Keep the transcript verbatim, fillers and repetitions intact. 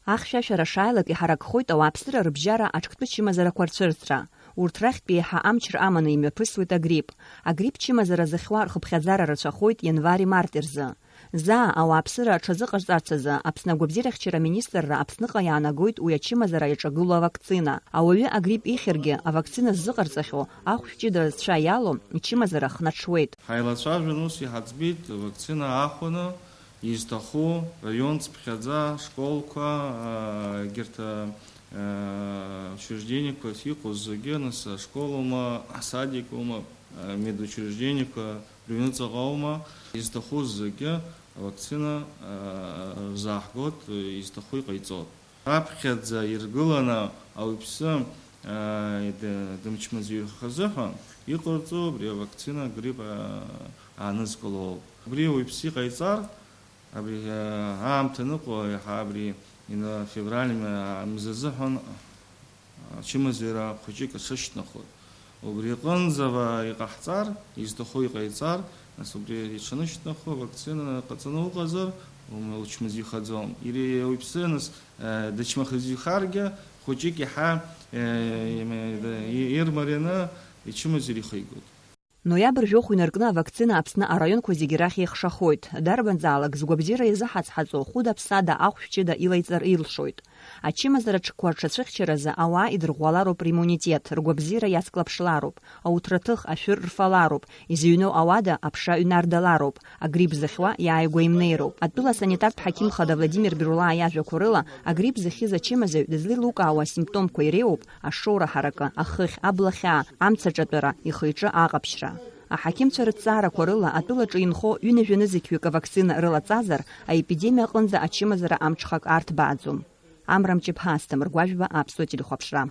Ахьшәашәара шааилак иҳаракхоит ауааԥсыра рыбжьара аҽктәы чымазарақәа рцәырҵра. Урҭ рахьтә еиҳа амчра аманы имҩаԥысуеит агрипп. Агрипп чымазара зыхьуа рхыԥхьаӡара рацәахоит ианвари марти рзы. Заа ауааԥсыра аҽазыҟарҵарц азы Аԥсны агәабзиарахьчара министрра Аԥсныҟа иаанагоит уи ачымазара иаҿагылоу авакцина. Ауаҩы агрипп ихьыргьы, авакцина ззыҟарҵахьоу ахәшә ҷыда зцәа иалоу ичымазара хнаҽуеит. Ҳаилацәажәон, ус иҳаӡбеит, авакцина аахәаны изҭаху раион цыԥхьаӡа ашколқәа, аа, егьырҭ, аа, учреждениақәа иҟоу зегьы, нас, ашколума, асадикума, аа, медучреждениақәа рыҩныҵаҟа аума, изҭаху зегьы авакцина, аа, рзааҳгоит, изҭаху иҟаиҵоит. Раԥхьаӡа иргыланы ауаҩԥсы, аа, д-, дымчмазаҩхазы ҳәа иҟарҵо абри авакцина агрипп, аа, аанызкыло ауп. Абри ауаҩԥсы иҟаиҵар, абри, аа, аамҭа аныҟоу, иаҳа абри ина-, февраль мза азыҳәан ачымазаҩра хәыҷык аҽышьҭнахуеит. Убри аҟынӡа ва-, иҟаҳҵар, изҭаху иҟаиҵар, нас убри иҽанышьҭнахуа, авакцина ҟаҵаны уҟазар, ума-, учмазаҩхаӡом. Ири-, ауаҩԥсы, нас, э, дычмазаҩхаргьы, хәыҷык иаҳа, э, им-, и-, ирмарианы ичымазаҩ ихигоит. Ноиабр жәохә инаркны авакцина Аԥсны араионқәа зегьы рахь еихшахоит. Дарбанзаалак згәабзиара иазыҳацҳаҵо хәыда-ԥсада ахәшә ҷыда илаиҵар илшоит. Ачымазара ҽқәа рҽацәыхьчаразы ауаа идырӷәӷәалароуп римунитет, ргәабзиара иацклаԥшлароуп, ауҭраҭых, ашәыр рфалароуп, изыҩноу ауада аԥша ҩнардалароуп, агрипп зыхьуа иааигәа имнеироуп. Атәыла асанитартә ҳақьым хада Владимир Бирулаа иажәақәа рыла, агрипп зыхьыз ачымазаҩ дызлеилукаауа асимптомқәа иреиуоуп: ашоура ҳаракы, ахыхь, абла хьаа, амца ҿатәара, ихы-иҿы аҟаԥшьра. Аҳақьымцәа рыҭҵаарақәа рыла, атәылаҿы инхо ҩынҩажәа нызқьҩык авакцина рылаҵазар, аепидемиа аҟынӡа ачымазара амҽхак арҭбааӡом. Амра Мҷыԥҳа, Асҭамыр Гәажәба, Аԥсуа телехәаԥшра.